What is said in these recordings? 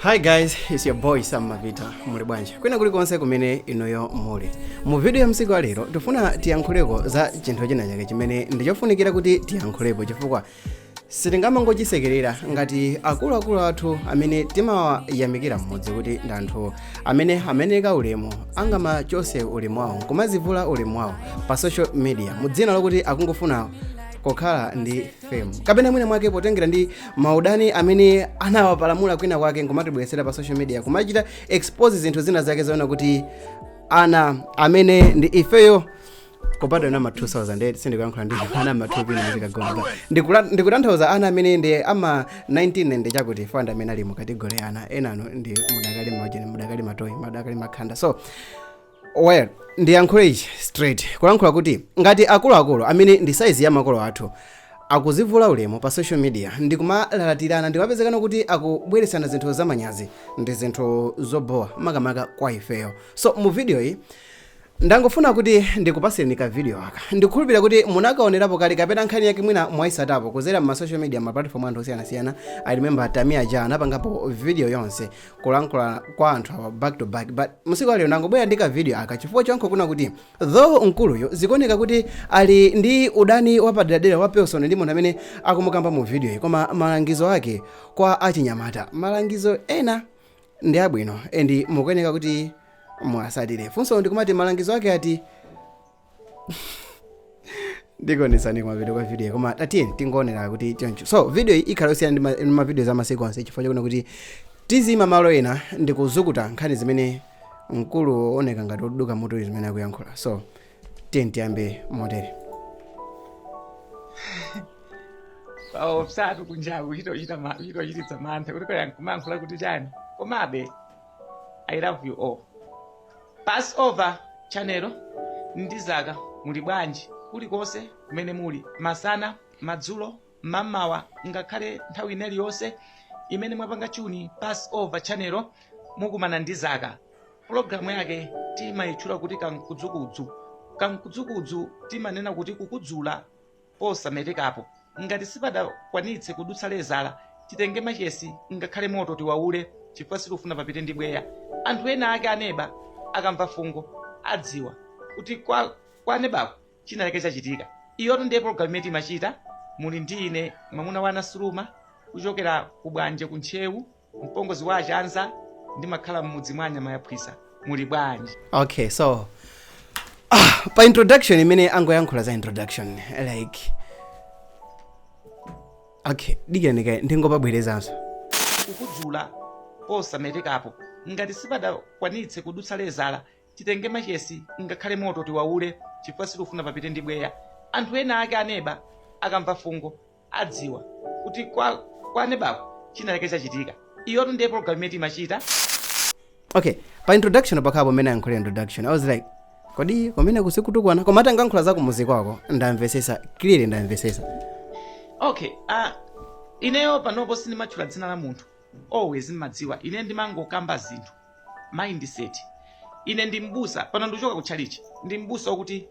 Hi guys, it's your boy Sam Mavita. Muli bwanji kwina kulikonse kumene inuyo muli? Mu video ya msiku alero tifuna tiyankhuleko za chinthu china chake chimene ndichofunikira kuti tiyankhulepo, chifukwa sitingamangochisekerera ngati akuluakulu athu amene timawayamikira mmodzi kuti ndi anthu amene ameneka ulemu angamachose ulemu wawo nkumazivula ulemu wawo pa social media mu dzina lokuti akungofuna kukhala ndi fame, kapena mwina mwake potengera ndi maudani amene anawapalamula kwina kwake, nkumatibweretsera pa social media kumachita expose zinthu zina zake zoona kuti ana amene ndi ifeyo kupatula nama 2008, sindikuyankhula ndi ana ma 2 pino muzikagona. Ndikutanthauza ana amene ndi ama 19 ndi chakuti fanda amene ali mu category ana enano ndi mudakali majeni, mudakali matoyi, mudakali makhanda. So well, ndiyankhule ichi straight, kulankhula kuti ngati akuluakulu amene ndi saizi ya makolo athu akuzivula ulemu pa social media ndikumalalatirana, ndimapezekana kuti akubweretsana zinthu zamanyazi ndi zinthu zobowa, makamaka kwa ifeyo. So mu video iyi ndangofuna kuti ndikupasireni ka video aka. Ndikukhulupirira kuti munakaonerapo kale kapena nkhani yake mwina mwayisatapo kuzera ma social media, ma platform anthu osiyanasiyana. I remember Tamia Ja anapangapo video yonse kulankhula kwa anthu awa back to back, but msiku alero ndangobwera ndi ka video aka chifukwa chonko kuna kuti though mkuluyo zikuoneka kuti ali ndi udani wapaderadera wa person ndi munthu amene akumukamba mu video iyi, koma malangizo ake kwa achinyamata, malangizo ena ndi abwino and mukuyeneka kuti mwasatire. Funso ndikumati malangizo ake ati? Ndikuonesani kumapeto kwa video, koma tatiyeni tingoonera kuti choncho. So video iyi ikhala yosiyana ndi mavideo za masiku onse chifukwa chakuti kuti tizima malo ena ndikuzukuta nkhani zimene mkulu oneka ngati oduka mutu zimene akuyankhula. So tiyeni tiyambe motere. Paopsatu kunjaku kuchitochititsa mantha kuti kaya nkumayankhula kuti chani, komabe I love you all. Passover Channel ndi Zaka. Muli bwanji kulikonse kumene muli, masana, madzulo, mmamawa, ngakhale nthawi ina iliyonse imene mwapanga tune Passover Channel, mukumana ndi Zaka. Pulogalamu yake timayitchula kuti Kamkudzukudzu. Kamkudzukudzu timanena kuti kukudzula posametekapo. Ngati sipadakwanitse kudutsa lezala, titenge machesi ngakhale moto tiwaule, chifukwa sitifuna papite ndi bweya. Anthu ena ake aneba akamva fungo adziwa kuti kwa anebako china chake chachitika. Iyoto ndiye pologalamu imene timachita. Muli ndi ine, mwamuna wa Anasuluma, kuchokera ku Bwanje ku Ntcheu, mpongozi wa Achanza, ndimakhala m'mudzi mwa Nyama Yaphwisa. Muli bwanji? Okay, so pa introduction imene angoyankhula za introduction, like, okay, dikiranika ndingopabwerezanso. Kukudzula posametekapo. Ngati sipadakwanitse kudutsa lezala, titenge machesi ngakhale moto tiwaule, chifukwa sitifuna papite ndi bweya. Anthu ena ake aneba akamva fungo adziwa kuti kwa anebako china chake chachitika. Iyoto ndiye pologalamu imene timachita. Okay, pa introduction pakhapo pamene ayankhula introduction, I was like, kodi kumene kusikutukwana? Koma atangankhula za kumuzi kwako, ndamvesesa clearly, ndamvesesa. Okay, ineyo panopo sindimatchula dzina la munthu. Always mmadziwa ine ndimangokamba zinthu, mindset. Ine ndi mbusa pano, ndikuchoka kutchalichi. Ndi mbusa wakuti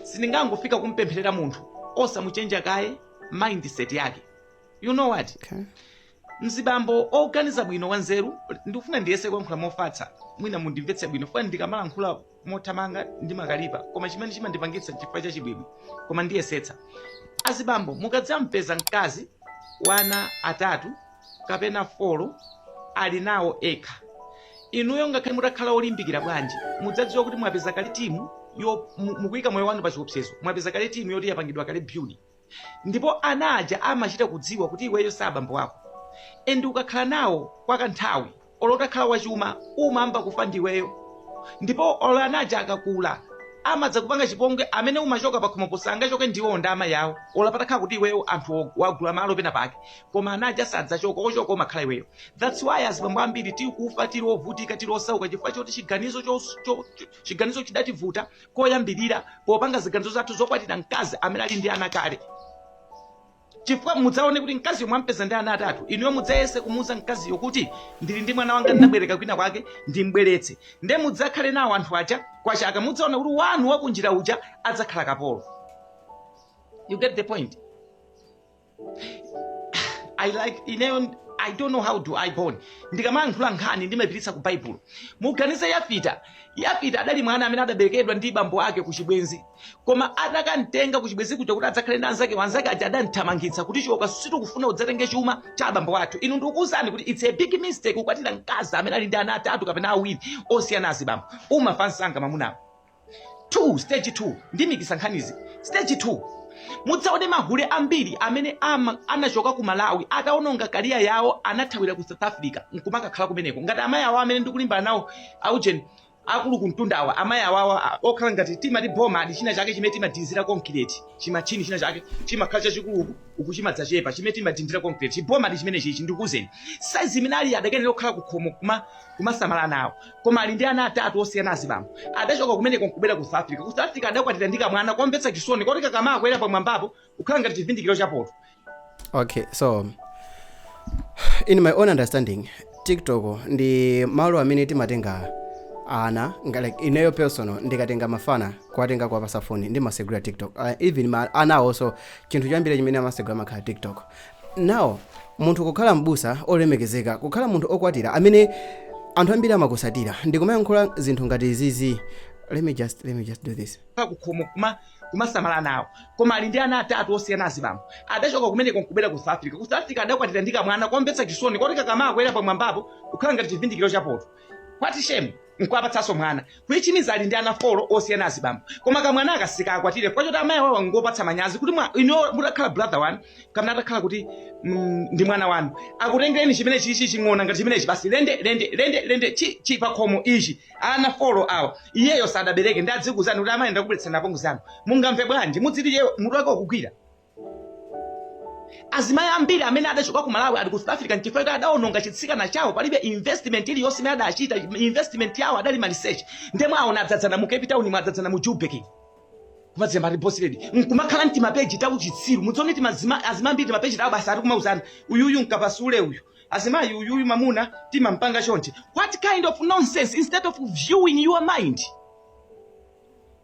sindingangofika kumpempherera munthu osamuchenja kaye mindset yake. You know what? Okay. Mzibambo oganiza bwino, wanzeru, ndikufuna ndiyese kuyankhula mofatsa, mwina mundimvetse bwino, funa ndikamalankhula mothamanga ndimakalipa, koma chimene chimandipangitsa chifukwa chachibwibwi, koma ndiyesetsa. Azibambo, mukadzampeza mkazi wana atatu kapena 4 ali nawo ekha, inuyo ngakhale mutakhala olimbikira bwanji, mudzadziwa kuti mwapeza kale timu yo mukuyika moyo wanu pa chiopsezo. Mwapeza kale timu yoti yapangidwa kale build, ndipo ana aja amachita kudziwa kuti iweyo si abambo ako. And ukakhala nawo kwa kanthawi, olo utakhala wachuma, umamba kufa ndiweyo. Ndipo olo ana aja akakula amadza kupanga chipongwe, amene umachoka pakhomopo sangachoke ndiwo ndi amayi awo. Olo patakhala kuti iweyo anthu wagula malo pena pake, koma ana aja sadzachoka, ochoka umakhala iweyo. That's why azibambo ambiri tikufa tili ovutika, tili osauka, chifukwa choti chiganizo chidativuta koyambirira popanga ziganizo zathu zokwatira mkazi amene ali ndi ana kale. Chifukwa mudzaone kuti mkaziyo mwampeza ndi ana atatu, inuyo mudzayese kumuuza mkaziyo kuti ndili ndi mwana wanga ndinabwereka kwina kwake, ndimbweretse, nde mudzakhale nawo anthu aja kwa chaka, mudzaona kuti wanu wakunjira uja adzakhala kapolo. You get the point? I like ineyo. I don't know how do I born. Ndikamayankhula nkhani ndimapititsa ku Baibulo. Muganize Yafita. Yafita adali mwana amene adaberekedwa ndi bambo ake ku chibwenzi, koma atakamtenga ku chibwenzi kuja kuti adzakhale ndi anzake, anzake aja adamthamangitsa kuti, "Choka, sitikufuna udzatenge chuma cha abambo athu." Inu ndikukuwuzani kuti it's a big mistake kukwatira mkazi amene ali ndi ana atatu kapena awiri osiyana azibambo. Umafa msanga mamunawo. 2 Stage 2, ndimikisa nkhanizi. Stage 2, mudzaone mahule ambiri amene anachoka ku Malawi ataononga career yawo, anathawira ku South Africa nkumakakhala kumeneko ngati amayi awo amene ndikulimbana nawo aujeni akulu kumtundawa. Amayi awawa okhala ngati timati bomadi, china chake chimene timadinzira concrete, chimachini china chake chimakhala chachikulu uku chimadzachepa, chimene timadindira concrete, chibomadi chimene chichi. Ndikuwuzeni, size imene ali adakenera kukhala kukhomo kumasamala nawo, koma ali ndi ana atatu osiyana azibambo. Adachoka kumeneko nkubwera ku South Africa. Ku South Africa adakwatira ndi kamwana komvetsa chisoni koti kakamakwera pamwambapo kukhala ngati chivindikiro cha poto. Okay, so in my own understanding, TikTok ndi malo amene timatenga ana like ineyo personal, ndikatenga mafana kuwatenga kuwapasa foni, ndimasegula TikTok. Even ana awonso chinthu choyambira chimene amasegula amakhala TikTok. Now munthu kukhala mbusa olemekezeka, kukhala munthu okwatira amene anthu ambiri amakusatira, ndikumayankhula zinthu ngati izizi. Let me just do this. Kukhomo kumasamala nawo, koma ali ndi ana atatu osiyana azibambo. Adachoka kumeneko nkubwera ku South Africa. Ku South Africa adakwatira ndi kamwana komvetsa chisoni koti kakamakwera pamwambapo kukhala ngati chivindikiro cha poto. What shame! Nkuwapatsanso mwana, kuichimiza ali ndi ana 4 osiyana azibambo, koma kamwana akasika akwatire kwachoti amayi awawa ngopatsa manyazi kuti mwa ino mutakhala brother wanu kapena atakhala kuti ndi mwana wanu, akutengereni chimene chichi ching'ona ngati chimenechi basi, lende lende lende lende chi chi pakhomo ichi, ana 4 awa, iyeyo sadabereke, ndi adzikuzani kuti amayi ndakubweretsani apongozi anu. Mungamve bwanji? Mudziti iye mutu wake wakugwira. Azimayi ambiri amene adachoka ku Malawi ali ku South Africa nchifukwa choti adawononga chitsikana chawo. Palibe investment iliyonse imene adachita. Investment yawo adali ma research. Ndemwe aona adzadzana mu Cape Town, mwadzadzana mu Joburg, kumadzemba ati boss lady, nkumakhala mti mapeji tawu chitsiru. Mudzione ti azima ambiri timapeji tawo basi, ari kumauzana uyuyu nkapasule uyu, azimayi uyuyu mamuna timampanga chonchi. What kind of nonsense? Instead of viewing your mind,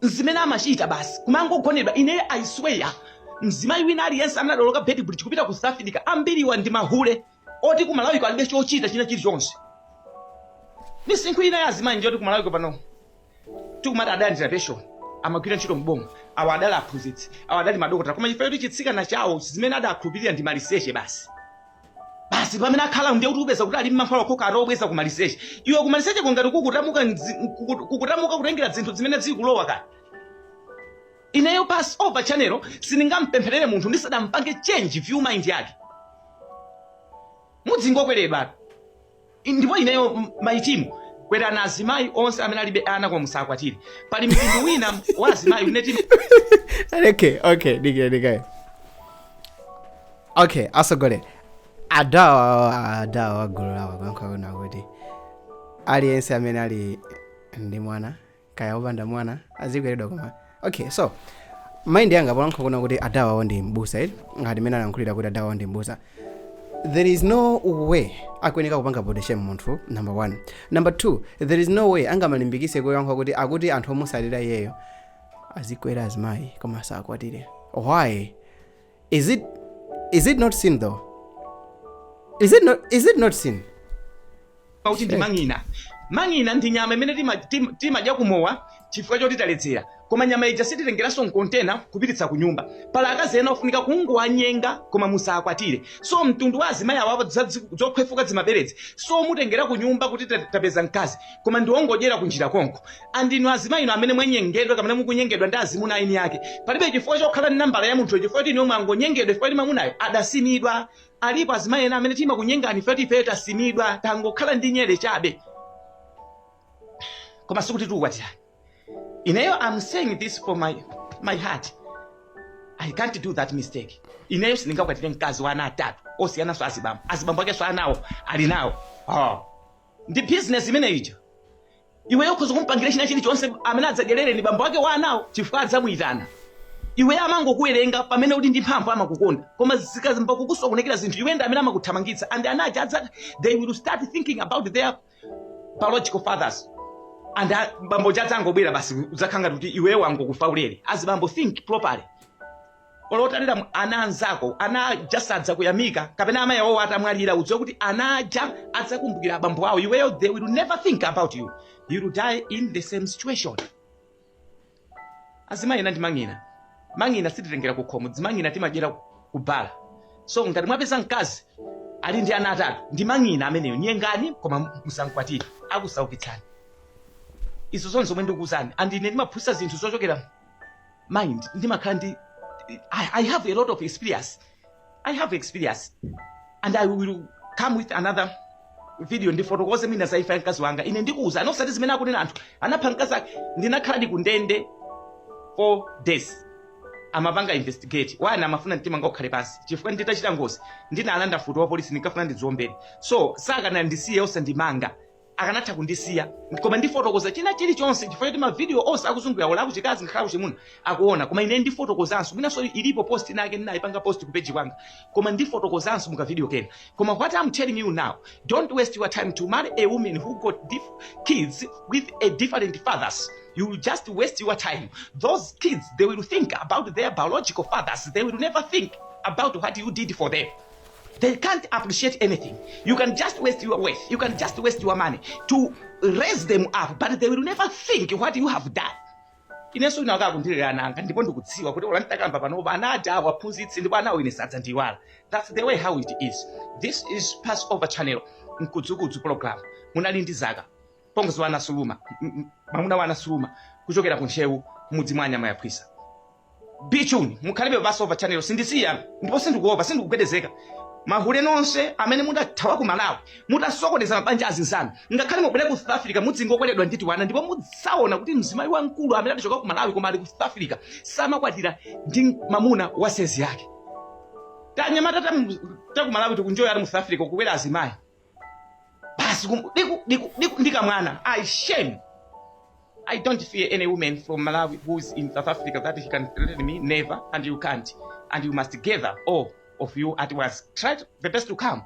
zimene amachita basi kumangogonedwa. Ine I swear, mzimayi wina aliyense amene adaloka Beitbridge kupita ku South Africa, ambiriwa ndi mahule oti ku Malawi alibe chochita china chilichonse. Misinkhu ina ya azimayi njoti ku Malawi pano tikumati adalandira pension, amagwira ntchito mboma, awa adali aphunzitsi, awa adali madokotala, koma chifukwa choti chitsikana chawo zimene adakhulupirira ndi maliseche basi basi, pamene akhala ndiye kuti upeza kuti ali mmankhwala okhoka atobweza ku maliseche. Iwe ku maliseche kungati kukutamuka kukutamuka kutengera zinthu zimene zikulowa kani. Ineyo Passover Channel sindingampempherere munthu ndisadampange change view mind yake. Mudzingokweredwa. Ndipo ineyo my team, kwerana azimayi onse amene alibe ana koma musakwatire. Pali mtundu wina wa azimayi umene tim Okay, dikira, dikira. Okay, asogole adawa adawa gulu lawo kuyankhula kuti aliyense amene ali ndi mwana kaya opanda mwana azikweredwa. Koma okay, so mind yanga polankhula kuna kuti adawawo ndi mbusa iti, ngati mene alankhulira kuti adawawo ndi mbusa, there is no way akuyeneka kupanga body shame munthu, number one. Number two, there is no way angamalimbikise kuyankha kuti akuti anthu omusalira iyeyo azikwera azimayi koma asakwatire. Why is it not sin though? Is it not sin? Kuti ndi mang'ina. Mang'ina ndi nyama imene timadya kumowa chifukwa choti taledzera, koma nyama ija sititengeranso mkontena kupititsa ku nyumba. Pala akazi ena ofunika kungowanyenga koma musakwatire. So mtundu wa azimayi awapo zokhwefuka zimaberedzi, so mutengera ku nyumba kuti tapeza mkazi, koma ndi wongodyera kunjira konko. Andinu azimayi inu amene mwanyengedwa kapena mukunyengedwa ndi azimuna aini ake, palibe chifukwa chokhala ndi nambala ya munthuyo, chifukwa kuti inu mwangonyengedwa, chifukwa kuti mamunayo adasimidwa. Alipo azimayi ena amene timakunyengani ife kuti ifeyo tasimidwa, tangokhala ndi nyere chabe, koma sikuti tikukwatira. Ineyo I'm saying this for my heart, I can't do that mistake. Ineyo sindingakwatire mkazi wa ana atatu osiyananso azibambo, azibambo akenso anawo ali nawo. Oh. Ndi business imene ija. Iweyo ukhoza kumpangira china chilichonse, amene adzadyerere ni bambo ake wa anawo chifukwa adzamuyitana. Iweyo amangokuwerenga pamene uli ndi mphamvu, amakukonda, koma zikazimba kukusokonekera zinthu, iwe ndi amene amakuthamangitsa. And anaja adza they will start thinking about their biological fathers, and bambo chadzangobwera basi, udzakhala ngati kuti iweyo wangokufa ulere. Azibambo, think properly. Olo utalera ana anzako, ana aja sadzakuyamika. Kapena amayi awo atamwalira, udziwe kuti ana aja adzakumbukira abambo awo. Iweyo, they will never think about you. You will die in the same situation. Azimayi ena ndi mang'ina. Mang'ina sititengera ku khomo, dzimang'ina timadyera ku bala. So ngati mwapeza mkazi ali ndi ana atatu, ndi mang'ina ameneyo. Nyengani, koma musamkwatire, akusaukitsani. Izo zonse zomwe ndikuuzani, and ine ndimaphunzitsa zinthu zochokera mind. Ndimakhala ndi I have a lot of experience. I have experience and I will come with another video ndifotokoze mwina za imfa ya mkazi wanga. Ine ndikuuza, osati zimene akunena anthu anapha mkazi ake. Ndinakhala ndi kundende 4 days, amapanga investigate wana, amafuna mtima wanga ukhale pansi chifukwa nditachita ngozi ndinalanda mfuti wa polisi, ndinkafuna ndidziombere. So sakanandisiye osandimanga, akanatha kundisiya, koma ndifotokoza china chilichonse chifukwa choti mavidiyo onse akuzungulira, ola akuchikazi ngakhale akuchimuna akuona. Koma ine ndifotokozanso, mwinanso ilipo post inake ndinayipanga post ku page kwanga, koma ndifotokozanso mukavidiyo kena. Koma what I'm telling you now, don't waste your time to marry a woman who got kids with a different fathers. You will just waste your time. Those kids, they will think about their biological fathers. They will never think about what you did for them. They can't appreciate anything. You can just waste your wealth, you can just waste your money to raise them up, but they will never think what you have done. Inenso ina akakundilera ana anga, ndipo ndikudziwa kuti ola nditakamba panopa, ana aja awaphunzitsi, ndipo anawo ine sadzandiyiwala. That's the way how it is. This is Passover Channel, Mkudzukudzu program. Munali ndi Zaka pongozi wa Anasuluma, mwamuna wa Anasuluma, kuchokera ku Ntcheu, mudzi mwa Nyama Yaphwisa. Be tuned, mukhalebe pa Passover Channel. Sindisiya ndipo sindikuopa, sindikugwedezeka. Mahule nonse amene mudathawa ku Malawi, mutasokoneza mabanja azinzanu, ngakhale mubwere ku South Africa, mudzingokweredwa ndi tiwana, ndipo mudzaona kuti mzimayi wamkulu amene adachoka ku Malawi koma ali ku South Africa samakwatira ndi mamuna wa size yake. Tanyamata ta ku Malawi tikunjoya ali mu South Africa kukwera azimayi basi, diku diku diku ndikamwana. I shame. I don't fear any woman from Malawi who is in South Africa that he can threaten me. Never, and you can't. And you must gather all of you at once. Try the best to come.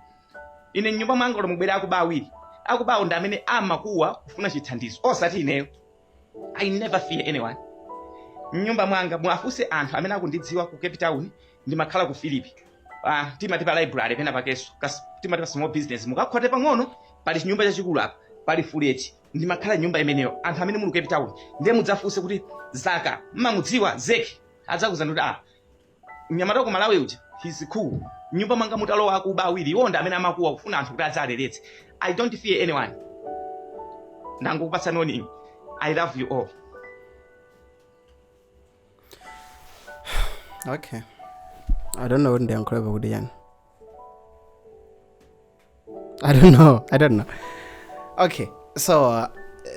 Ine nyumba mwanga olo mubwera akuba awiri. Akubawo ndi amene amakuwa kufuna chithandizo. Osati ineyo. I never fear anyone. Mnyumba mwanga muwafunse anthu amene akundidziwa ku Cape Town, ndimakhala ku Philippi. Timati pa library pena pakeso. Timati pa small business. Mukakhote pang'ono pali chinyumba chachikulu apa. Pali fuleti. Ndimakhala nyumba imeneyo. Anthu amene muli ku Cape Town ndiye mudzafunse kuti Zaka mmamudziwa Zeki, adzakuuzani kuti ah, mnyamata wa ku Malawi uja, he's cool. Nyumba mwanga mutalowa akuba awiri, iwo ndi amene amakuwa kufuna anthu kuti adzaleletse. I don't fear anyone. Ndangokupatsani warning. I love you all. Okay, I don't know kuti ndiyankhulepo kuti chani. I don't know. I don't know. Okay, so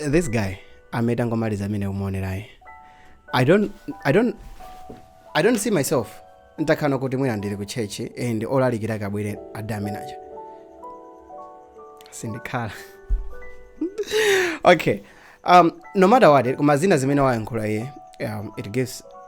this guy amene tangomaliza amene kumuonerayi, I don't see myself ntakhala kuti mwina ndili ku church and olalikira kabwere adamenaja, sindikhala. Okay, no matter what, koma zina zimene wayankhula iye,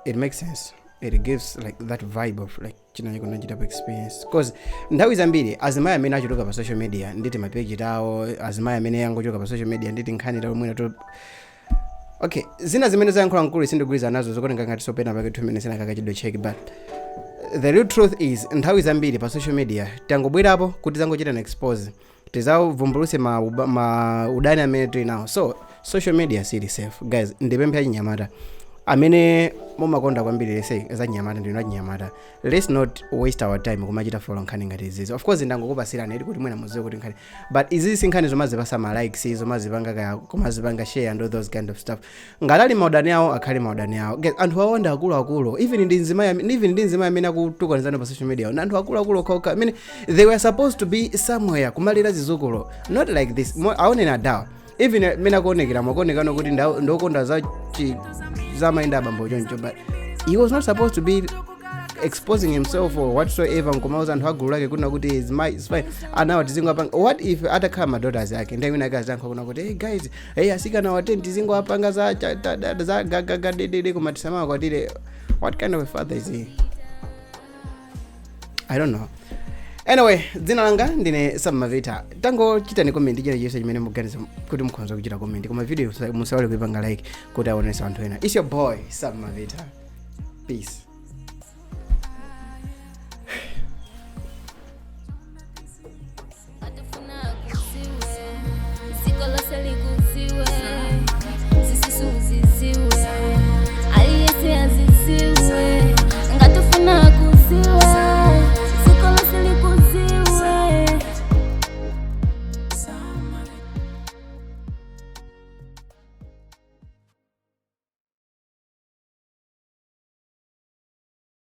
it makes sense. It gives like that vibe of like china kunachitapo experience, cause nthawi zambiri azimayi amene achuluka pa social media nditi mapeji tawo, azimayi amene angochoka pa social media nditi nkhani tawo mwina to. Okay, zina zimene zayankhula mkulu sindigwirizana nazo, zikuoneka ngati sopena pake 2 minutes nakakachidwe check. But the real truth is, nthawi zambiri pa social media tangobwerapo kuti zangochita na expose, tizavumbuluse ma udani amene tili nawo. So social media sili safe, guys. Ndipemphe achinyamata amene mumakonda kwambiri, lese za nyamata, ndinu achinyamata, let's not waste our time kumachita follow nkhani ngati izizi. Of course ndangokupasirani edi kuti mwina mudziwe kuti nkhani, but izizi si nkhani zomazipasa ma likes, zomazipanga kaya kumazipanga share and all those kind of stuff. Ngati ali maudani awo, akhale maudani awo. Guys, anthu awo ndi akuluakulu. Even ndi mzimayi amene akutukanizana pa social media ndi anthu akuluakulu okhaokha amene they were supposed to be somewhere kumalira zizukulu, not like this. Aoneni adawa, even mmene akuonekera, makuonekano kuti ndokonda za zamayenda abambo choncho, but he was not supposed to be exposing himself or whatsoever nkumauza anthu agulu lake kuna kuti it's fine, anawa tizingowapanga. What if atakhala ma daughters ake, ndi amene akaziyankha kuna kuti, "Hey guys, hey asikana wate tizingowapanga za za gagaga dedede, koma tisamawakwatire"? What kind of a father is he? I don't know. Anyway, dzina langa ndine Sam Mavita. Tangochitani comment china chonse chimene muganiza kuti mukhoza kuchita comment, koma video musaiwale kuipanga like kuti aonenso anthu ena. It's your boy Sam Mavita. Peace.